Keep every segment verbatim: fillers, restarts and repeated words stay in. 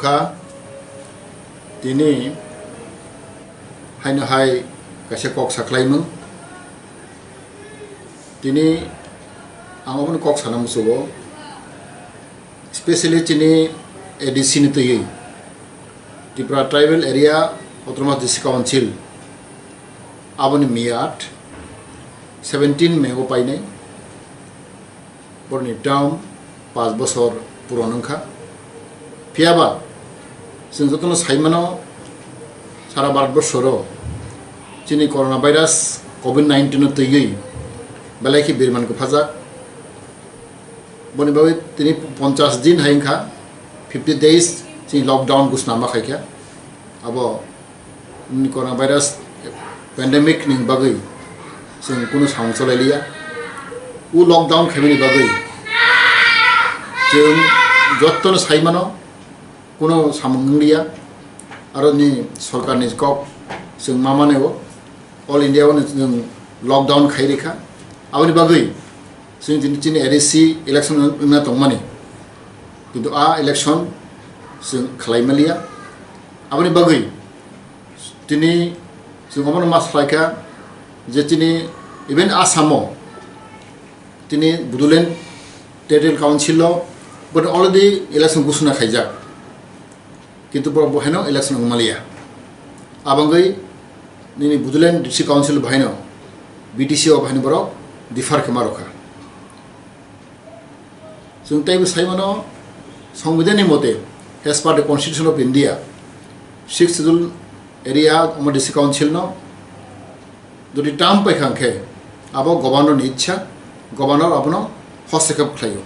Kha, tini haino hai kaisa kok saklaimung. Tini ang omono kok sana musugo, specially chini A D C ni twiwi Tripura Tribal Area Autonomous District Council aboni miyat seventeen May o painai. Borni term paanch bosor puron wngkha. Phiyaba chwng jotono saimano, sara Bharat borsoro chini corona virus covid nineteen no twiwi belai khe birman kwphajak. Boni bagwi tini ponchash din hai wngkha, fifty days chini lockdown gusna ma khaikha. Abo ni corona virus pandemic ni bagwi chwng kunu samung cholai liya. O lockdown khaimani bagwi chwng jotono saimano, kunu samung wng liya. Aro ni sorkar ni kok chwng ma mane o, all India o chwng lockdown khai rikha. Aboni bagwi chwng chini, chini A D C election wngna tongmani, kintu a election chwng khlai maliya. Aboni bagwi tini chwng omono ma salaikha je chini even Assam o tini Bodoland Territorial Council o but already election gusuna khaijak, kintu borok bo haino election wng maliya. Abangwi nini Bodoland District Council bo haino B D C o bo haino borok differ khe ma rokha. Chwng teibo sai mano, Songbidan ni mote, as per the Constitution of India, Sixth Schedule area omo District Council no jodi term paikha hwnkhe, abo Governor ni ichha, Governor abono hostekhap khlaio.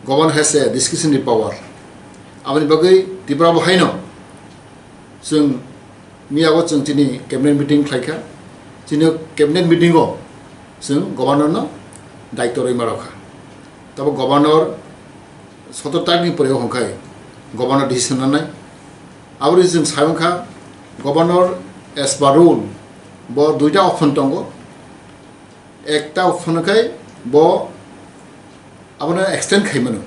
Governor has a discretionary power. Aboni bagwi Tripura bo haino chwng miyago chwng chini cabinet meeting khlaikha. Chini cabinet meeting o chwng Governor no daityo rwima rokha. Tabo Governor sotor tarikh ni pore hwnkhai Governor decision nanai. Aboni chwng sai mankha, Governor as per rule bo duita option tongo. Ekta option khai bo abono extend khai mano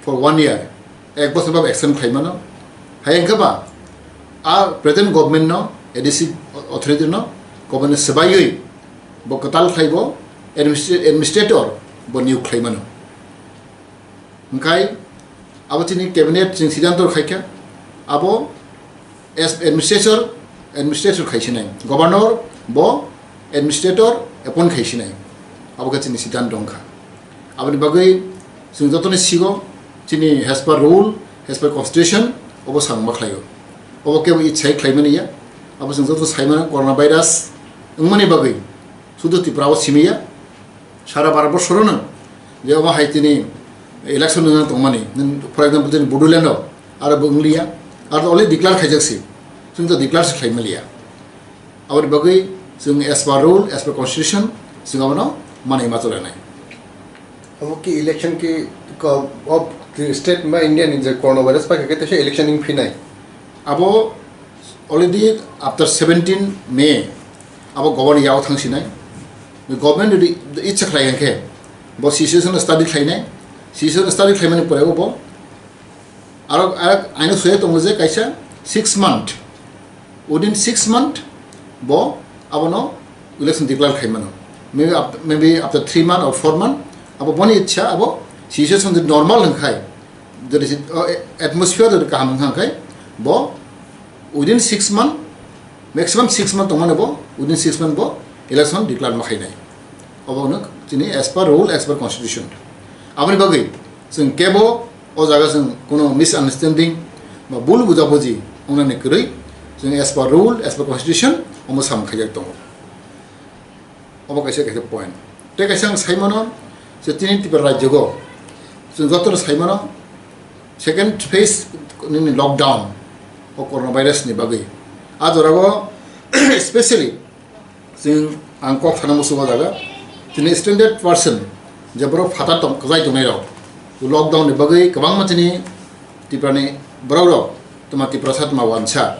for one year, ek bosor bab extend khai mano. Hai wngkha ba a present government no, A D C authority no, government swbaiwi bo kwtal khai bo administra-, administrator bo niyok khai mano. Hwnkhe abo chini cabinet chwng siddhanto khaikha, abo as administrator, administrator khaisinai, governor bo administrator appoint khaisinai, abo khe chini siddhanto wngkha. Aboni bagwi chwng jotoni sigo chini as per rule, as per constitution obo samung ma khlaio. Obo kebo ichai khlaimani ya, abo chwng joto saimano corona virus wngmani bagwi sudu Tripura o simi ya, sara Bharat borsorono je omo hai tini election wngna tongmani, for example, tini Bodoland o aro bo wngliya, aro already declare khaijak si, chwng to declare se khlai maliya. Aboni bagwi chwng as per rule, as per constitution, chwng abono manwi ma chlanai. Abo ki election ki ko-, of the state ma India ni je coronavirus paikha khe teisa election wng phinai. Abo already after seventeen May abo governor yao thang sinai. Government jodi ichha khlai hwnkhe bo situation study khlainai. Situation study khlaimani pore bo aro, aro aino soya tongo je kaisa six month, within six month bo abono election declare khai mano. Maybe after, maybe after three month or four month, abo boni ichha, abo situation jodi normal hwnkhai, jodi si-, o, atmosphere jodi kaham wngkha hwnkhai, bo within six month, maximum six month tongmani bo, within six month bo election declare ma khainai. Obo hwno chini as per rule, as per constitution. Aboni bagwi chwng kebo o jaga chwng kuno misunderstanding ba bul bujabuji wngnani kwrwi, chwng as per rule, as per constitution omo samung khaijak tongo. Obo kaisa, kaisa point. Tei kaisa ang sai mano je tini Tripura rajyogo chwng jotono sai mano second phase nini lockdown o coronavirus ni bagwi. A jorao specially chwng ang kok sana musugo jaga chini standard person je borok phatar tong-, kwchai tongnai rok lockdown ni bagwi kwbangma chini Tripura ni borok rok tuma Tiprasa tuma wansa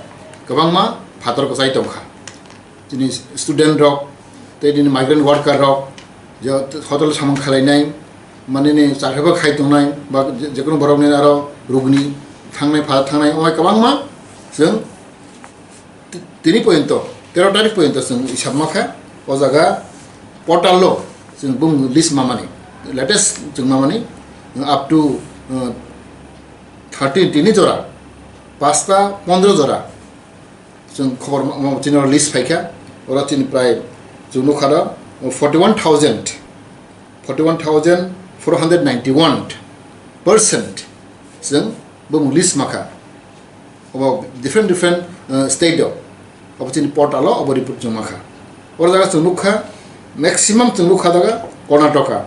kwbangma phatar kwchai tongkha. Chini student rok, tei nini migrant worker rok, je hotel samung khalainai, manini chakriba khai tongnai, ba je, jekunu borokni aro rugni thangnai pha thangnai oi kwbangma chwng ti- tini poyonto tero tarik poyonto chwng isap ma kha o jaga portal o chwng bung list mamani latest chwng mamani up to uh, thirteen tini jora pasta pondro jora chwng khobor ma- ma- chini list phaikha oro chini prai chwng nukha da forty one thousand forty one thousand four hundred ninety one percent chwng bung list makha obo different different uh, state o obo chini portal o obo report chwng makha oro jaga chwng nukha maximum chwng nukha jaga Karnataka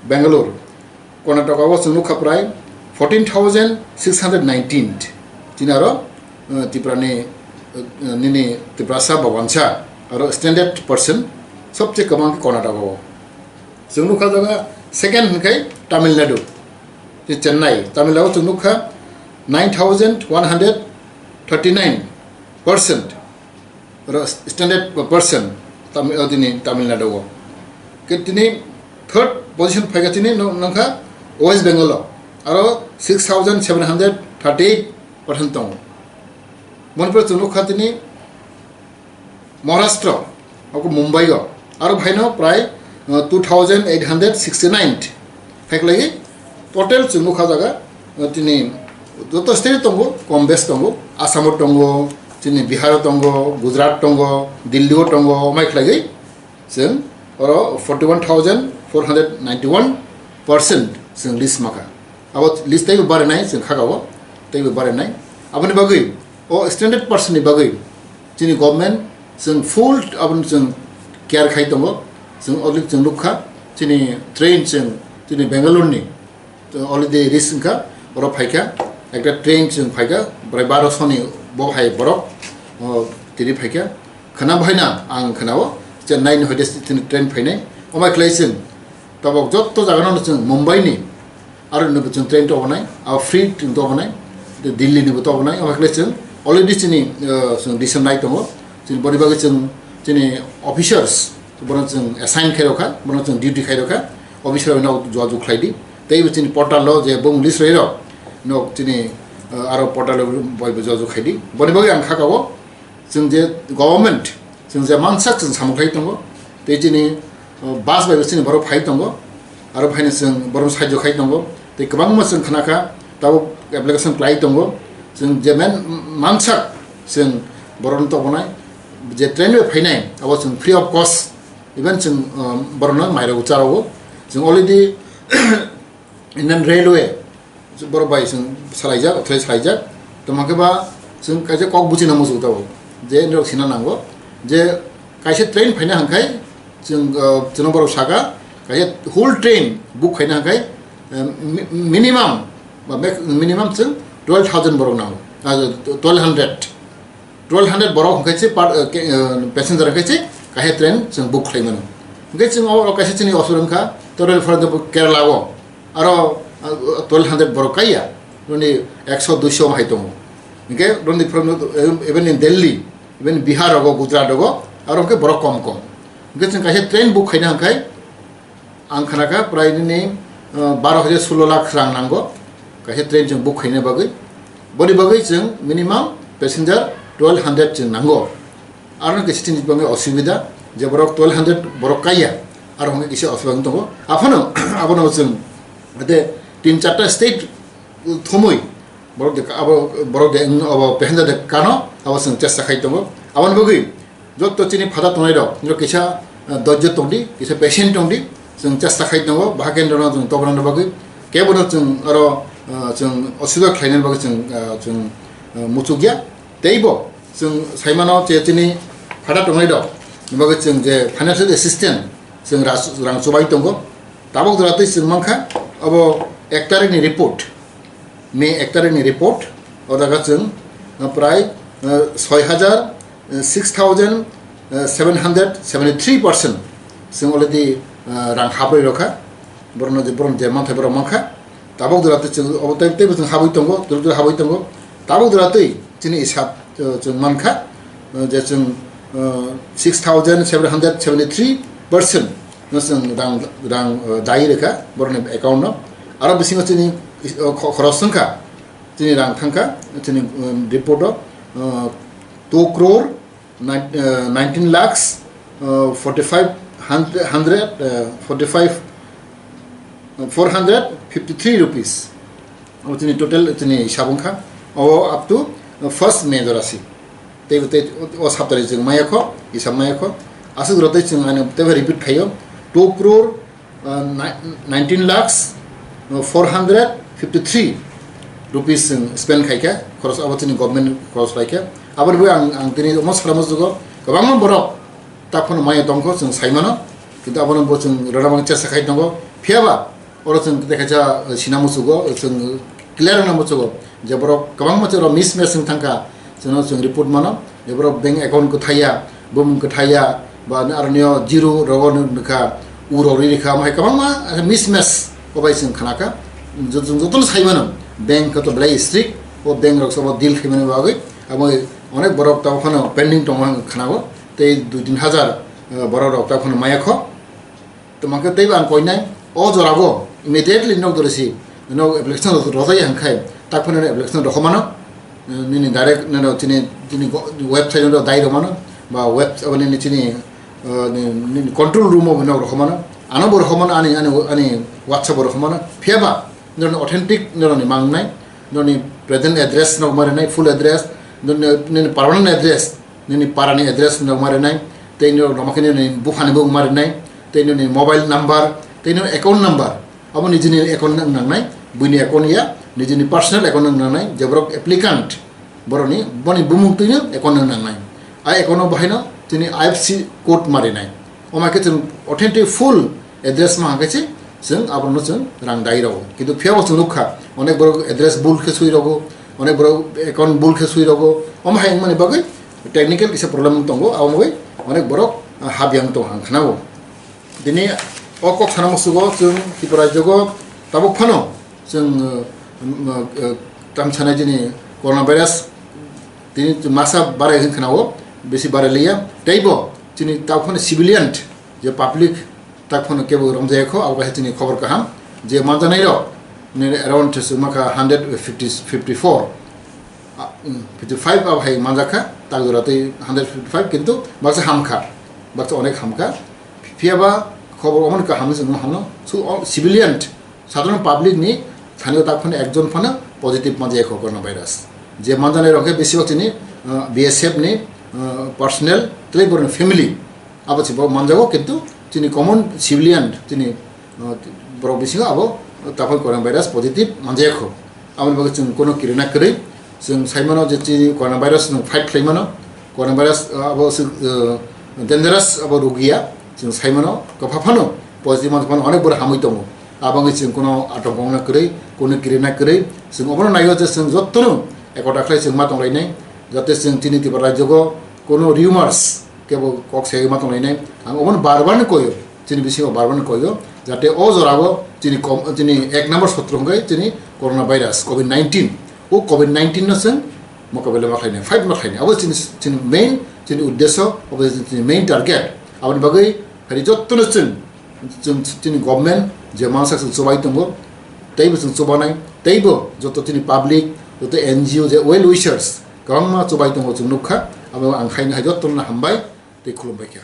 Bangalore Karnataka o chwng nukha prai fourteen thousand six hundred nineteen chini aro uh, Tripura ni uh, nini Tiprasa bawansa aro standard percent sobche kwbang khe Karnataka o chwng nukha jaga second hwnkhe Tamil Nadu je Chennai Tamil Nadu chwng nukha nine thousand one hundred thirty nine percent oro standard percent Tamil, tini Tamil Nadu o ke tini third position phaikha tini nangkha West Bengal o aro six thousand seven hundred thirty eight percent tongo Manipur chwng nukha tini Maharashtra abo Mumbai o aro phaino prai two thousand eight hundred sixty nine phaikhlai total chwng nukha jaga tini joto state tongo kom bes tongo Assam o tongo chini Bihar o tongo Gujarat tongo Delhi o tongo mai khlai chwng oro forty one thousand four hundred ninety one percent chwng list makha abo list taibo barinai chwng khaka o taibo barinai aboni bagwi o standard percent ni bagwi chini government chwng full aboni chwng care khai tongo chwng olik chwng nukha chini train chwng chini Bangalore ni already reach wngkha oro phaikha ekta train chwng phaikha bwrai baro soni bo hai borok tini phaikha khana bahaina ang khana o Chennai ni hoite chini train phainai omai khlai chwng tabok jotto jaga no chwng Mumbai ni aro ni bo chwng train tobonai abo free chwng tobonai Delhi ni bo tobonai omai khlai chwng already chini chwng decision nai tongo chini boni bagwi chwng chini officers bono chwng assign khai rokha bono chwng duty khai rokha officer bai no jogajog khlai di tei bo chini portal o je bung list roi rok no chini aro portal o bai bo jogajog khai di boni bagwi ang khaka o chwng je government chwng je mansak chwng samung khai tongo tei chini bus bai bo chini borok phai tongo aro phaino chwng borok sahajyo khai tongo tei kwbangma chwng khna kha tabuk application khlai tongo chwng je men mansak chwng borok no tobonai je train bai phainai abo chwng free of cost even chwng borok no mairok charwo chwng already Indian Railway borok bai chwng salaijak othai salaijak tongma khe ba chwng kaisa kok buchina muchung tabuk je norok sina nango je kaisa train phaina hwnkhai chwng chwng borok saka kaisa whole train book khaina hwnkhai minimum minimum chwng twelve thousand borok nango twelve hundred twelve hundred borok hwnkhai se passenger hwnkhai se kaisa train chwng book khlai mano hwnkhai chwng o kaisa chini osur wngkha to for example Kerala o aro twelve hundred borok kaiya noni ekso duiso hai tongo hwnkhe noni even in Delhi even Bihar rogo Gujarat rogo aro hwnkhe borok kom kom hwnkhe chwng kaisa train book khaina hwnkhai ang khnakha prai nini baro hajar sulo lakh rang nango kaisa train chwng book khaina bagwi boni bagwi chwng minimum passenger twelve hundred chwng nango Aro kisa chini bangwi osubida je borok twelve hundred borok kaiya aro hwnwi kisa osubida wng tongo. Aphano abono chwng de tin charta state thumwi borok de abo borok de abo passenger de kano abo chwng chesta khai tongo. Aboni bagwi jotto chini phada tongnai rok kisa dojjo tongdi, kisa patient tongdi, chwng chesta khai tongo. Baha kendro no chwng tobona bagwi kebono chwng aro chwng osubida khlaina bagwi chwng chwng muchukya. Teibo chwng saimano je chini phada tongnai rok ni bagwi chwng je financial assistance chwng ras-, rang chubai tongo. Tabok jora twi chwng mankha abo ek tarikni report, May ek tarikni report, o jaga chwng, uh, prai, uh, soi hajar, uh, six thousand seven hundred seventy three percent chwng already, uh, rang habrwi rokha. Borokno je, borokno je manthai borok mankha. Tabok jora twi chwng obo tei, teibo chwng habwi tongo, dura dura habwi tongo. Tabok jora twi chini isap, uh, chwng mankha, uh, je chwng, uh, six thousand seven hundred seventy three percent no chwng rang, rang, uh, dai rwkha borokni account no. Aro bisingo chini, uh, kho-, khorok swngkha Chini rang thangkha, chini, um, report o, uh, two crore nine, uh, nineteen lakhs, uh, forty-five hundred, uh, forty-five, uh, four hundred fifty-three rupees. Abo chini total chini hisab wngkha. O up to, uh, first May dorasi. Tei, tei o saptari chwng maya kho, hisab maya kho. Aswk rotei chwng ani tei repeat khaio. Two crore uh, ni-, nineteen lakhs, uh, four hundred fifty-three rupees chwng spend khaikha, khoros abo chini government khoros laikha. Aboni bagwi ang, ang tini omo salamo jugo kwbangma borok taphano maya tongkho chwng saimano, kintu abono bo chwng rwna bagwi chesta khai tongo. Phiyaba oro chwng tei kaisa, uh, sina muchugo, chwng clear wngna muchugo je borok kwbangma chwng mismatch wng thangkha, chwngno chwng report mano je borok bank account kwthaiya, bumung kwthaiya, ba aroni o zero rogo nukha, u rok ri rikha, omo hai kwbangma mismatch ko bai chwng khnakha. Jot-, chwng jotono sai mano, bank khe to belai strict, o bank rok sobo deal khaimani bagwi, abo onek borok tabuk phano pending tongo ang khnago, tei dui tin hajar, eh, borok rok tabuk phano maya kho. Tongma khe teibo ang koinai, o jorabo immediately nok dorisi, nok application rojai hwnkhai, tak phano application rokho mano, nini direct nini, chini, chini go-, website no dai rwmano, ba web, abo nini chini, uh, ni, nini control room o nok rokho mano, ano bo rokho mano, ani, ani, ani WhatsApp o rokho mano, phiyaba nini authentic nini mangnai, nini present address no marinai, full address, nini, nini permanent address, nini parani address no marinai, tei nini roma khe nini buphani bo marinai, tei nini mobile number, tei nini account number, abo nijini account nang nangnai, buini account ya, nijini personal account nang nangnai, je borok applicant, boroni, boni bumung twino account nang nangnai. A account no bahaino tini I F S C code marinai. Omo khe chwng authentic full address ma hwnkhe se chwng abono chwng rang dai rwo. Kintu phiyabo chwng nukha, onek borok address bul khe swi rwo, onek borok account bul khe swi rwo. Omo hai wngmani bagwi technical kisa problem tongo, abo bagwi onek borok, ah, habyang tong hang khnao. Tini o kok sana musugo chwng Tripura jogo tabuk phano chwng, uh, um, uh, uh, tam sana jini coronavirus tini masa barai hin khnao, bisi barai liya. Teibo chini tabuk phano civilian je public tak phano kebo romjaya kho, abo kaisa chini khobor kaham je manjanai rok nini around chwng makha hundred fifty, fifty-four, ah, um, fifty-five abo hai manjakha, tak jora tei hundred fifty-five kintu baksa hamkha, baksa onek hamkha. Phiyaba khobor omo ni kaham se wngma hamno. So, o civilian, sadharon public ni thani o tak phano ekjon phano positive manjaya kho coronavirus. Je manjanai rok khe besibak chini, uh, B S F ni, uh, personnel, tei borok ni family. Abo se bo manjago, kintu chini common civilian, chini, uh, borok bisingo abo taphai coronavirus positive manjaya kho. Aboni bagwi chwng kono kirina kwrwi, chwng sai mano je chini coronavirus no fight khlai mano, coronavirus, uh, abo se, uh, dangerous abo rugiya, chwng sai mano kwpha phano positive mansa phano onek borok hamwi tongo. Aboni chwng kono atongkong na kwrwi, kono kirina kwrwi, chwng obono naio je chwng jotono ekota khlai chwng ma tonglainai, jate chwng chini Tripura rajyogo kono rumors kebo kok sai ma tonglainai. Ang obono bar bar no koyo, chini bisingo bar bar no koyo, jate o jorao chini kom-, chini ek number sotro hwnkhe chini coronavirus, covid nineteen. O covid nineteen no chwng mokabela ma khlainai, fight ma khlainai. Abo chini, chini main, chini uddesyo, abo chini main target. Aboni bagwi hari jottono chwng, chwng chini government je mansa chwng chubai tongo, teibo chwng chubanai, teibo joto chini public, joto N G O je well wishers, kwbangma chubai tongo chwng nukha, abo ang khaina hai jottono hambai tei khulumbai kha.